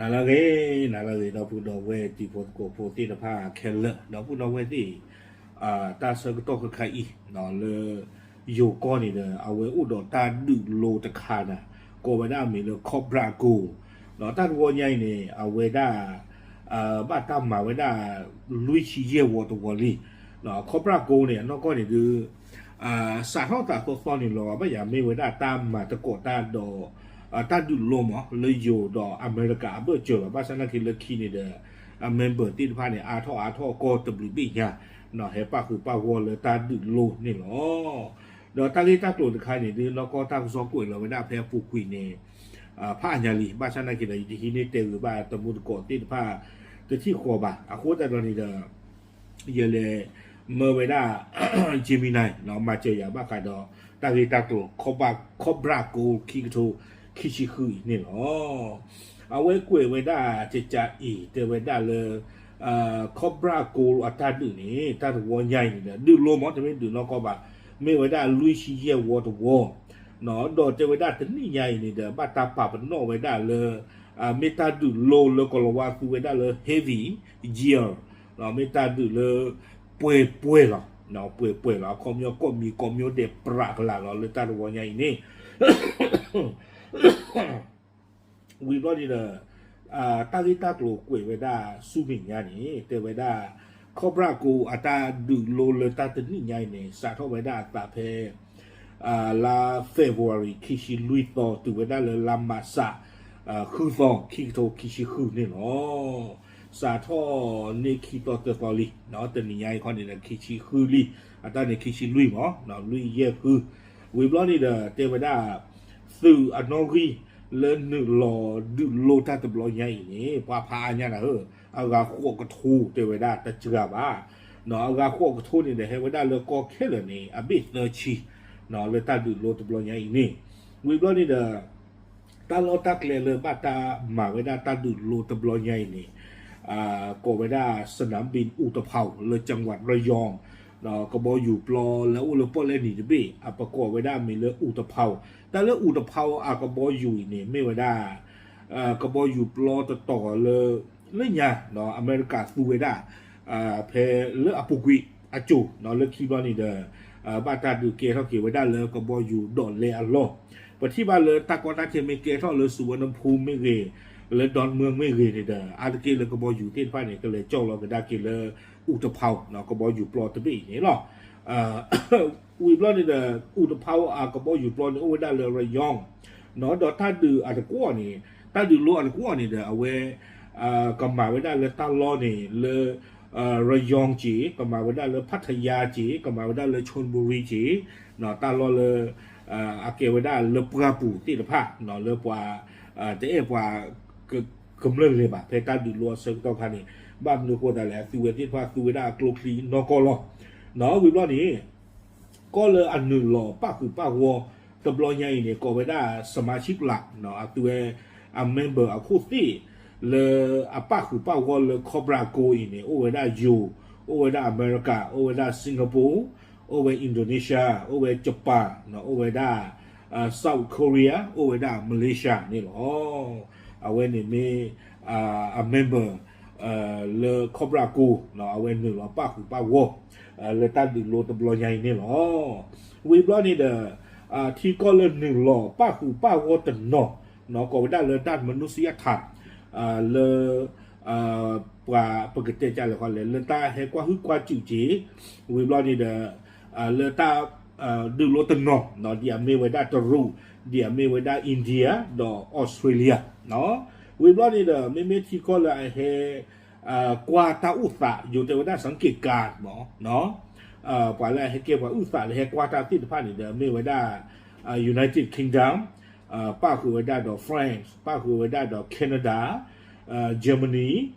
နၤလၢအဂ့ၤ, နၤလၢအဂ့ၤ ဒီပုၢ်ဒီဝဲၢ်တံၤဖိသကိးဖိသ့ၣ်တဖၣ်ခဲလၢာ်, ဒီပုၢ်ဒီဝဲၢ်သ့ၣ်, တၢ်ဆၢကတီၢ်ခဲခါအံၤ လၢယိၤကီၢ်န့ၣ်ဒီး အဝဲအိၣ်ဒီးတၢ်ဒုးလိတခါန့ၣ် ကိးဝဲဒၣ်အမံၤလၢ Cobra Gold, ဒီးတၢ်တဝီညါအံၤန့ၣ် အဝဲဒၣ် ဘၣ်တၢ်မၤဝဲဒၣ် လွံၢ်ဆံယဲၢ်ဝီတဝီလံ. Cobra Gold န့ၣ် အနီၢ်ကီၢ်န့ၣ်ဒုး စးထီၣ်သးသီသီန့ၣ်လီၤ ဘၣ်ယၤမ့ၢ်ဝဲဒၣ်တၢ်မၤသကိးတၢ်ဒီး တၢ်ဒုးလိမး လၢယိၤဒီးအမဲရကၤအဘၢၣ်စၢၤလီၤ. ဘၣ်ဆၣ်နာ်က့လၢခံန့ၣ်ဒီး အ member သ့ၣ်တဖၣ်န့ၣ် အါထီၣ်အါထီၣ်ကီၢ်တဘျုးဘ့ၣ်ညါ ဟဲပၣ်ဃုာ်ပၣ်ဂီၢ်လၢတၢ်ဒုးလိန့ၣ်လီၤ. ဒီးတၢ်ဂ့ၢ်တၢ်ကျိၤတခါန့ၣ်ဒုး နီၢ်ကီၢ်တၢ်ကစီၣ်ကွဲးလီၤဝဲဒၣ်ဖဲအပူၤကွံာ်န့ၣ် ဖးအါညါလံ. ဘၣ်ဆၣ်နာ်က့ဒီး ယတဟံးန့ၢ်တဲဂ့ၤဘၣ်တမူတကိးသ့ၣ်တဖၣ် တထံၣ်ဃီဘၣ်. အဃိသတးဒီးန့ၣ်ဒီး ယလဲၤမၢဝဲဒၣ် Gemini မၤစၢၤယၤဘၣ်ဃးဒီး တၢ်ဂ့ၢ်တၢ်ကျိၤ Cobra Gold ခံကထိခံဆံဃုအံၤန့ၣ်လီၤ. အဝဲကွဲးဝဲဒၣ်ကကးအံၤ တဲဝဲဒၣ်လၢ Cobra Gold အတၢ်ဒုးန့ၣ် တၢ်တဝီညါအံၤန့ၣ်ဒီး ဒုးလိမး တမ့ၢ်ဒုးနီၢ်ကီၢ်ဘၣ်, မ့ၢ်ဝဲဒၣ်လွံၢ်ဆံယဲၢ်ဝီတဝီ ဒီးတဲဝဲဒၣ်တနံၣ်ညါအံၤန့ၣ်ဒီး ဘၣ်တၢ်ပာ်ပနီၣ်ဝဲဒၣ်လၢ မ့ၢ်တၢ်ဒုးလိလၢကလီၤဝါသူဝဲဒၣ်လၢ heavy gear မ့ၢ်တၢ်ဒုးလၢ ပှဲၤပှဲၤလီၤ, ပှဲၤပှဲၤလီၤ အခီပညီကိးမံၤကိးမံၤဒဲးပြးကလာ်လီၤ လၢတၢ်တဝီညါအံၤန့ၣ် ဝံၤဘျီန့ၣ်ဒီး တၢ်ဂ့ၢ်တၢ်ကျိၤကွဲးဝဲဒၣ်ဆူမဲာ်ညါန့ၣ် တဲဝဲဒၣ် Cobra Gold အတၢ်ဒုးလိလၢတၢ်တနံၣ်ညါအံၤန့ၣ် စးထီၣ်ဝဲဒၣ်အသးဖဲ လါ February ခံဆံလွံၢ်သီ တုၤဝဲဒၣ်လၢလါမးစး ဃုသီ ခံကထိခံဆံဃုန့ၣ်လီၤ. စးထီၣ်န့ၢ်ခံသီသၢသီလံ, တနံၤညါအံၤခီန့ၣ်ဒီး ခံဆံဃုလံ, အတၢ်န့ၣ်ခံဆံလွံၢ်မး, လွံၢ်ယဲၢ်ဃု, ဝံၤဘျီန့ၣ်ဒီး တဲဝဲဒၣ် သုးအနီၣ်ဂံၢ် လၢနုာ်လီၤဒုးလိတၢ်တဘျီညါအံၤန့ၣ် ပှၤဖးအါညါနၤဧၢ, အဂၤဃိးကထိတဲဝဲဒၣ်တစှၤဘၣ်, အဂၤဃိးကထိန့ၣ်ဒီး ဟဲဝဲဒၣ်လၢကီၢ်ခဲလၢာ်န့ၣ် အဘ့ၣ်သၢဆံ လၢတၢ်ဒုးလိတဘျီညါအံၤန့ၣ်, ဝံၤဘျီန့ၣ်ဒီး တၢ်လီၢ်တၢ်ကျဲလၢဘၣ်တၢ်မၤဝဲဒၣ်တၢ်ဒုးလိတဘျီညါအံၤန့ၣ် ကိးဝဲဒၣ် စနမ်ဘ့ၣ်အူတဖီ လၢ ကၠၣ်ဝးရယီၣ်, ကဘီယူၤပျီလၢအိၣ်လၢပီၣ်လဲၣ်နံၤတဘ့ၣ် အပကိးဝဲဒၣ်အမံၤလၢအူတဖီ, တၢ်လၢအူတဖီအကဘီယူၤအံၤန့ၣ် မ့ၢ်ဝဲဒၣ် ကဘီယူၤပျီတတီၤလၢ လၢညါ အမဲရကၤသူဝဲဒၣ် ဖဲလၢအပူၤကွံာ်အစိၤ လၢခံဘျီန့ၣ်ဒီး ဘၣ်တၢ်ဒုးကဲထီၣ်က့ၤဝဲဒၣ်လၢကဘီယူၤဒိးလဲအလီၢ်, ပထံၣ်ဘၣ်လၢတၢ်ကီတၢ်ခဲမ့ၢ်ကဲထီၣ်လၢ စူဝဲနဖူမ့ၢ်ဂ့ၤ, လၢဒီမၢမ့ၢ်ဂ့ၤန့ၣ်ဒီး အါတက့ၢ်လၢကဘီယူၤသ့ၣ်တဖၣ်န့ၣ် ကလဲၤကၠီၣ်လီၤကဒါက့ၤလၢ အူတဖီ ကဘီယူၤပျီတဘ့ၣ်အံၤန့ၣ်လီၤ. ဝံၤဘျီန့ၣ်ဒီး အူတဖီအကဘီယူၤပျီန့ၣ် အိၣ်ဝဲဒၣ်လၢ ရယီၣ်, ဒီးတၢ်ဒုးအတကွီၢ်န့ၣ် တၢ်ဒုးလိအတကွီၢ်န့ၣ်ဒီး အဝဲ ကမၤဝဲဒၣ်လၢတၢ်လီၢ်န့ၣ် လၢ ရယီၣ်က့ၤ, ကမၤဝဲဒၣ်လၢ ဖးထယါက့ၤ, ကမၤဝဲဒၣ်လၢ ခၠူၣ်ဘူရံက့ၤ, တၢ်လီၢ်လၢ အကဲဝဲဒၣ်လၢပှၢ်ပူၤသ့ၣ်တဖၣ် လၢပှၤ တအဲၣ်ပှၤ ကမျၢၢ်လဲၤဘၣ် ဖဲတၢ်ဒုးလိအဆၢကတီၢ်ခါန့ၣ်, ဘၣ်မနုၤအဃိသတးလဲၣ် အသုဝဲသ့ၣ်တဖၣ်သူဝဲဒၣ်အကျိချံနီၢ်ကီၢ်လီၤ. ဝံၤဘျီန့ၣ် ကီၢ်လၢအနုာ်လီၤပၣ်ဃုာ်ပၣ်ဂီၢ်တဘျီညါအံၤန့ၣ် ကိးဝဲဒၣ် စမၤဆံပျး အသုဝဲ အ member အခိၣ်သ့ၣ် လၢအပၣ်ဃုာ်ပၣ်ဂီၢ်လၢ Cobra Gold အံၤန့ၣ် အိၣ်ဝဲဒၣ်ယိၤ, အိၣ်ဝဲဒၣ်အမဲရကၤ, အိၣ်ဝဲဒၣ် Singapore, အိၣ်ဝဲ Indonesia, အိၣ်ဝဲ Japan, အိၣ်ဝဲဒၣ် South Korea, အိၣ်ဝဲဒၣ် Malaysia န့ၣ်လီၤ. အဝဲန့ၣ်မ့ၢ် အ member လၢ Cobra Gold အဝဲနုာ်လီၤပၣ်ဃုာ်ပၣ်ဂီၢ် လၢတၢ်ဒုးလိတဘျီညါအံၤန့ၣ်လီၤ. ဝံၤဘျီန့ၣ်ဒီး ထံကီၢ်လၢနုာ်လီၤပၣ်ဃုာ်ပၣ်ဂီၢ်တနီၤ ကိးဝဲဒၣ်လၢ တၢ်မနုၤစံယါထး လၢ ပှၤပကတဲကလဲၣ်ဃီလဲၣ် လၢတၢ်ဟဲကွၢ်ဟုၣ်ကွၢ်စူၣ်က့ၤ ဝံၤဘျီန့ၣ်ဒီး လၢတၢ် ဒုးလိတနီၤ ဒ်အမ့ၢ်ဝဲဒၣ်တရူး, ဒ်အမ့ၢ်ဝဲဒၣ် India ဒီး Australia ဝံၤဘျီန့ၣ်ဒီး မ့မ့ၢ်ထံကီၢ်လၢအဟဲ ကွၢ်တၢ်အိၣ်သး ယိၤတဲဝဲဒၣ် စၣ်က့ကၤမး ပှၤလၢအဟဲကဲပှၤအုၣ်သးလၢဟဲကွၢ်တၢ်သ့ၣ်တဖၣ်န့ၣ်ဒီး မ့ၢ်ဝဲဒၣ် United Kingdom, ပၣ်ဃုာ်ဝဲဒၣ်ဒီး France, ပၣ်ဃုာ်ဝဲဒၣ်ဒီး Canada, Germany,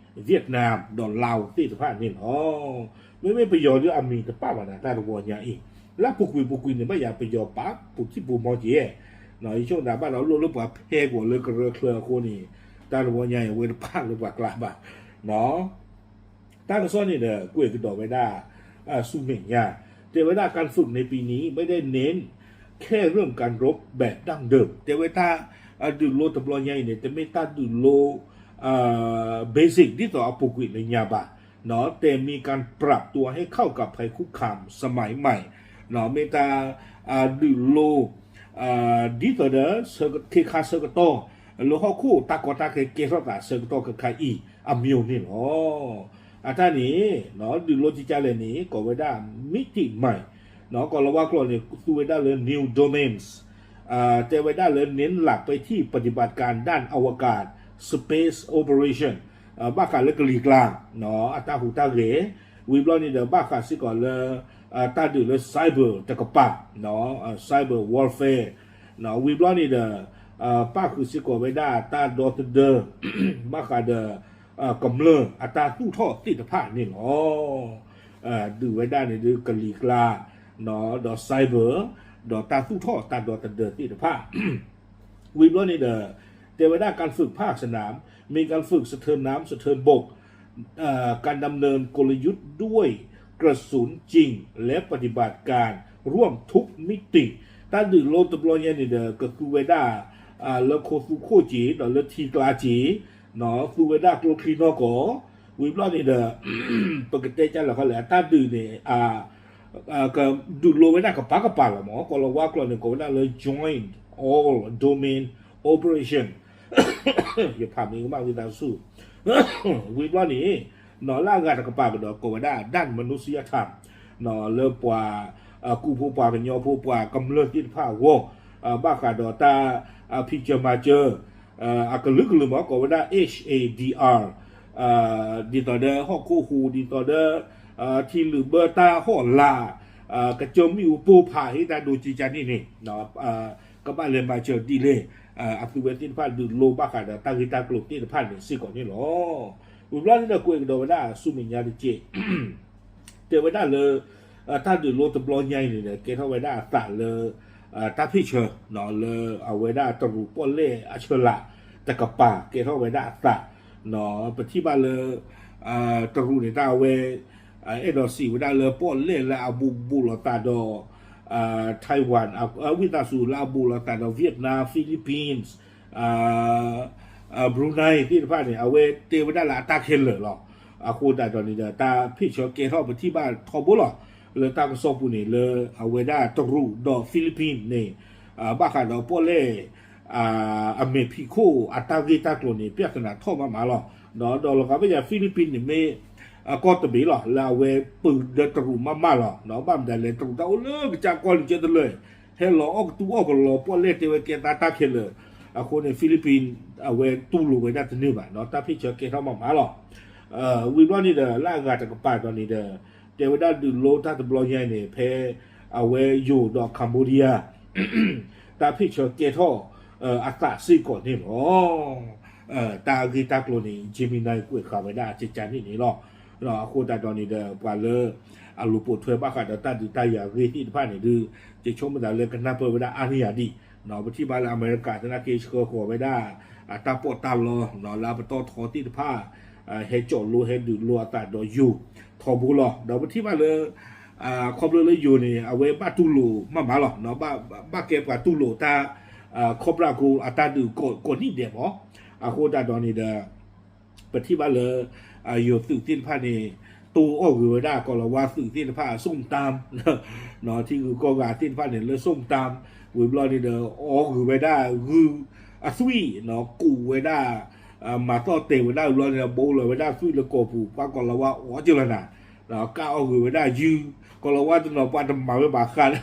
Vietnam ဒီး Laos သ့ၣ်တဖၣ်န့ၣ်လီၤ. မ့မ့ၢ်ပယီၤဒုးအမံၤတပၣ်ဘၣ်နၤ တၢ်တဝီညါအံၤ, လၢပူၤကွံာ်ပူၤကွံာ်န့ၣ် ဘၣ်ယၤပယီၤပာ်ပူၤထံၣ်ပူၤမီက့ၤ, ယဆိကမိၣ်သးဘၣ်ဒီးလိၣ်လၢပှၤဖဲကွံာ်လၢကရၢချၢအဃိန့ၣ်, တၢ်တဝီညါအံၤ အဝဲတပၣ်လၢပှၤကျါဘၣ်. တၢ်ကစီၣ်န့ၣ်ဒီး ကွဲးကဒီးဝဲဒၣ် ဆူမဲာ်ညါ, တဲဝဲဒၣ် การฝึกในปีนี้ไม่ได้เน้นแค่เรื่องการรบแบบดั้งเดิม တဲဝဲတၢ် ဒုးလိတဘျီညါအံၤန့ၣ် တမ့ၢ်တၢ်ဒုးလိ basic ဒ်သိးအပူၤကွံာ်လၢညါဘၣ်, แต่มีการปรับตัวให้เข้ากับภัยคุกคามสมัยใหม่ မ့ၢ်တၢ် ဒုးလိ ဒ်သိးဒီး ခ့ခါဆၢကတီၢ် လၢဟီၣ်ခိၣ်တၢ်ကီတၢ်ခဲကဲထီၣ်သးဆၢကတီၢ်ခဲခါအံၤ အမျိုးန့ၣ်လီၤ. အတၢ်န့ၣ် ဒုးလိကကလဲၣ်န့ၣ် ကိးဝဲဒၣ် มิติใหม่ ကီၢ်လီၤဝါကျိာ်န့ၣ် သူဝဲဒၣ်လၢ new domains တဲဝဲဒၣ်လၢ เน้นหลักไปที่ปฏิบัติการด้านอวกาศ space operation ဘၣ်ဃးလၢကလံၤကျါ အတၢ်ဟူးတၢ်ဂဲၤ, ဝံၤဘျီန့ၣ်ဒီး ဘၣ်ဃးစ့ၢ်ကီးလၢ တၢ်ဒုးလၢ cyber တကပၤ cyber warfare ဝံၤဘျီန့ၣ်ဒီး ပၣ်ဃုာ်စ့ၢ်ကီးဝဲဒၣ်တၢ်ဒီသဒၢ ဘၣ်ဃးဒီး ကမျၢၢ်အတၢ်သူၣ်ထီၣ်သ့ၣ်တဖၣ်န့ၣ်လီၤ. ဒုးဝဲဒၣ်န့ၣ်ဒုးကလံၤကျါ ဒီး cyber ဒီးတၢ်သူၣ်ထီၣ်တၢ်ဒီသဒၢသ့ၣ်တဖၣ် ဝံၤဘျီန့ၣ်ဒီး တဲဝဲဒၣ် การฝึกภาคสนาม มีการฝึกสะเทินน้ำสะเทินบก การดำเนินกลยุทธ์ด้วยกระสุนจริง และปฏิบัติการร่วมทุกมิติ တၢ်ဒုးလိတဘျီညါန့ၣ်ဒီး ကသူဝဲဒၣ် လၢခိသူခိၣ်က့ၤ ဒီးလၢထံကျါက့ၤ သူဝဲဒၣ်ကျိချံနီၢ်ကီၢ် ဝံၤဘျီန့ၣ်ဒီး ပကတဲကလဲာ်ခီလဲၣ် အတၢ်ဒုးန့ၣ် ကဒုးလိဝဲဒၣ်ကပၤကပၤလီၤမး ကီၢ်လီၤဝါကျိာ်န့ၣ် ကိးဝဲဒၣ်လၢ joint all domain operation ယဖးမ့ၢ်ကမၣ်ဝံသးစူၤ ဝံၤဘျီန့ၣ် လၢအဂၤတကပၤကဒီး ကိးဝဲဒၣ် ด้านมนุษยธรรม လၢပှၤ ကူဖိပှၤကညီဖိပှၤကမျၢၢ်သ့ၣ်တဖၣ်အဂီၢ် ဘၣ်ဃးဒီးတၢ် ဖံးစၢၤမၤစၢၤ အကလုာ်ကလုာ်မး ကိးဝဲဒၣ် H A D R ဒ်သိးဒီးဟီၣ်ခိၣ်ဟူး ဒ်သိးဒီး ထံလုာ်ဘၢတၢ်ဟီၣ်လာ် ကစၢၢ်မ့ၣ်အူပိၢ်ဖးဟ့ၣ်တၢ်ဒိကကန့ၣ်န့ၣ် ကဘၣ်လဲၤမၤစၢၤဒ်လဲၣ် အသုဝဲသ့ၣ်တဖၣ်ဒုးလိဘၣ်ဃးဒီးတၢ်ဂ့ၢ်တၢ်ကျိၤသ့ၣ်တဖၣ်န့ၣ်စ့ၢ်ကီးန့ၣ်လီၤ. ဝံၤဘျီန့ၣ်ဒီးကွဲးကဒီးဝဲဒၣ်ဆူမဲာ်ညါတက့ၢ် တဲဝဲဒၣ်လၢ တၢ်ဒုးလိတဘျီညါအံၤန့ၣ်ဒီး ကဲထီၣ်ဝဲဒၣ်အသးလၢ တၢ်ဖ့ၣ်ဆၢ လၢအဝဲဒၣ်တရူးပီၣ်လဲၣ်အဆၢလးတကပၤ ကဲထီၣ်ဝဲဒၣ်အသး ပထံၣ်ဘၣ်လၢ တရူးန့ၣ်တၢ်အဝဲ အဲၣ်ဒိးစံးဝဲဒၣ်လၢပီၣ်လဲၣ်လၢအဘူးဘူးလိာ်သးဒီး Taiwan ဝံသးစူၤလၢအဘူးလိာ်သးဒီး Vietnam Philippines Brunei သ့ၣ်တဖၣ်န့ၣ် အဝဲတဲဝဲဒၣ်လၢအတၢ်ခဲလၢာ်လီၤ. အဃိသတးဒီးန့ၣ်ဒီး တၢ်ဖ့ၣ်ဆၢကဲထီၣ်ပထံၣ်ဘၣ်ထီဘိလီၤ. လၢတၢ်ကစီၣ်ပူၤန့ၣ် လၢအဝဲဒၣ်တရူးဒီး Philippines န့ၣ် ဘၣ်ဃးဒီးပီၣ်လဲၣ် အမဲာ်ဖံးခိၣ်အတၢ်ဂ့ၢ်တၢ်ကျိၤန့ၣ် ပြဿနာထီၣ်မးမးလီၤ. ဒီးလီၤဂာ်ဘၣ်ယၤ Philippines န့ၣ်မ့ၢ် ကီၢ်တဘ့ၣ်လီၤ လၢအဝဲပၢၤဒီးတရူးမးမးလီၤ. ဘၣ်မတၤလဲၣ် တရူးတၢ်အိၣ်လၢကစၢ်ကီၢ်လံကၢတလၢာ် ဟဲလီၤအီၣ်ကသူအီၣ်ကလီၤ ပီၣ်လဲၣ်တဲဝဲကဲသးတၢ်ခဲလၢာ် အဃိန့ၣ် Philippines အဝဲတူၢ်လိာ်ဝဲဒၣ်တန့ၢ်ဘၣ် တၢ်ဖ့ၣ်ဆၢကဲထီၣ်မးမးလီၤ. ဝံၤဘျီန့ၣ်ဒီး လၢအဂၤတကပၤဒီးန့ၣ်ဒီး တဲဝဲဒၣ်ဒုးလိတၢ်တဘျီညါအံၤန့ၣ် ဖဲအဝဲယိၤဒီး Cambodia တၢ်ဖ့ၣ်ဆၢကဲထီၣ် အသးစ့ၢ်ကီးန့ၣ်လီၤ. တၢ်ဂ့ၢ်တၢ်ကျိၤန့ၣ် Gemini ကွဲးဃာ်ဝဲဒၣ်ကကန့ၣ်န့ၣ်လီၤ. အဃိသတးဒီးန့ၣ်ဒီး ပှၤလၢအလူၤပိာ်ထွဲဘၣ်ဃးဒီးတၢ်ဒုးတၢ်ယၤဂ့ၢ်သ့ၣ်တဖၣ်န့ၣ်ဒုး ယဆိကမိၣ်သးလၢကနၢ်ပၢၢ်ဝဲဒၣ်အါန့ၢ်ယၤဒံး ပထံၣ်ဘၣ်လၢအမဲရကၤသနာ်က့ဆှၢဃီၤဝဲဒၣ် အတၢ်ပီးတၢ်လီ လၢအပတီၢ်ထီသ့ၣ်တဖၣ် ဟဲကၠီၣ်လိဟဲဒုးလိအသးဒီးယိၤထီဘိလီၤ. ဒီးပထံၣ်ဘၣ်လၢ ခီဖျိလၢယိၤန့ၣ် အဝဲဘၣ်တူၢ်လိာ်မးမးလီၤ. ဘၣ်ကဲပှၤတူၢ်လိာ်တၢ် Cobra Gold အတၢ်ဒုးကိးနံၣ်ဒဲးမး အဃိသတးဒီးန့ၣ်ဒီး ပထံၣ်ဘၣ်လၢ ယိၤသုးသ့ၣ်တဖၣ်န့ၣ် တိၢ်အီၣ်ဂ့ၤဝဲဒၣ်ကီၢ်လီၤဝါသုးသ့ၣ်တဖၣ် ส้มตำ ထံဂုၤကီၢ်ဂၤသ့ၣ်တဖၣ်န့ၣ် လၢ ส้มตำ ဝံၤဘျီန့ၣ်ဒီး အီၣ်ဂ့ၤဝဲဒၣ်ဂုၢ်အသွံၣ် ကူးဝဲဒၣ် မၤသီၣ်တဲာ်ဝဲဒၣ်ဘျီန့ၣ် ဘိလီၤဝဲဒၣ်သွံၣ်လၢကီၢ်ပူၤ ပှၤကီၢ်လီၤဝါအီၣ်ကလီၤနၤ ကၢ်အီၣ်ဂ့ၤဝဲဒၣ်ယုၢ် ကီၢ်လီၤဝါတနီၤပှၤတမၤဝဲဘၣ်ဃး တၢ်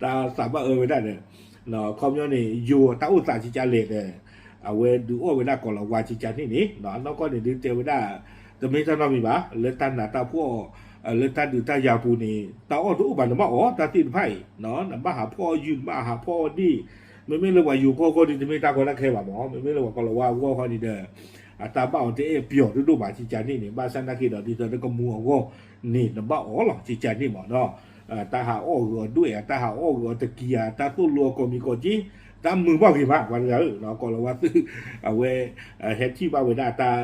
သးဘၣ်အၢဝဲဒၣ်ဒီး ခီပညီန့ၣ် ယိၤတၢ်အိၣ်သးကကလဲၣ်ဒီး အဝဲဒုးအီၣ်ဝဲဒၣ်ကီၢ်လီၤဝါကကန့ၣ်န့ၣ် နီၢ်ကီၢ်န့ၣ်ဒုးတဲဝဲဒၣ် တမ့ၢ်တၢ်နီတမံၤဘၣ် လၢတၢ်နးတၢ်ဖှီၣ် လၢတၢ်ဒုးတၢ်ယၤပူၤန့ၣ် တၢ်အီၣ်တအိၣ်ဘၣ်နဘၣ်အီၣ်တၢ်သ့ၣ်တဖၣ်အံၤ နဘၣ်ဟးဖှီၣ်ယုၢ် နဘၣ်ဟးဖှီၣ်ဒ့ၣ် မ့မ့ၢ်လၢပှၤယိၤကီၢ်ဂီၢ်ဒီး တမ့ၢ်တၢ်ကီတၢ်ခဲဘၣ်မး မ့မ့ၢ်လၢပှၤကီၢ်လီၤဝါအဂီၢ်ဃီန့ၣ်ဒီး အတၢ်ဘၣ်အီၤတအဲၣ်ပျီၤဒိၣ်ဒိၣ်ဘၣ် ကကန့ၣ်န့ၣ် ဘၣ်ဆၣ်နာ်က့ဒီး ဒ်သိးလၢကမူအဂီၢ်န့ၣ် နဘၣ်အီၣ်လီၤ ကကန့ၣ်မးနီၤ တၢ်ဟးအီၣ်ဂ့ၤအီၤဒွဲၣ်ဧါ တၢ်ဟးအီၣ်ဂ့ၤအီၤတကံၤဧါ တၢ်သိၣ်လိအီၤကိးမံၤကိးက့ တၢ်မုာ်ဘၣ်ဂ့ၤမး ပှၤတဂၤဧၢ ကီၢ်လီၤဝါသုး အဝဲ ဟဲထံၣ်ဘၣ်ဝဲဒၣ်တၢ်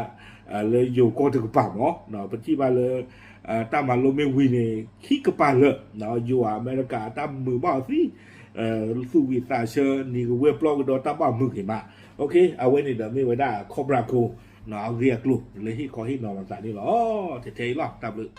လၢယိၤကီၢ်တကပၤမး ပထံၣ်ဘၣ်လၢ တၢ်မၤလိမ့ၢ်ဝံၤန့ၣ် ခံကပၤလၢာ် ယိၤအမဲရကၤတၢ်မုာ်ဘၣ်အီၤသံ သူၣ်ဝံၣ်သးဆၢ နံၤကဝဲၢ်ပျီကဒီးတၢ်ဘၣ်မုာ်ဂ့ၤမး အဝဲန့ၣ်ဒီးမ့ၢ်ဝဲဒၣ် Cobra Gold အဂ့ၢ်အကျိၤလၢဟ့ၣ်ခီဟ့ၣ်နီၤလိာ်သးန့ၣ်လီၤ. ထဲထဲအံၤလီၤ တၢ်ဘျုး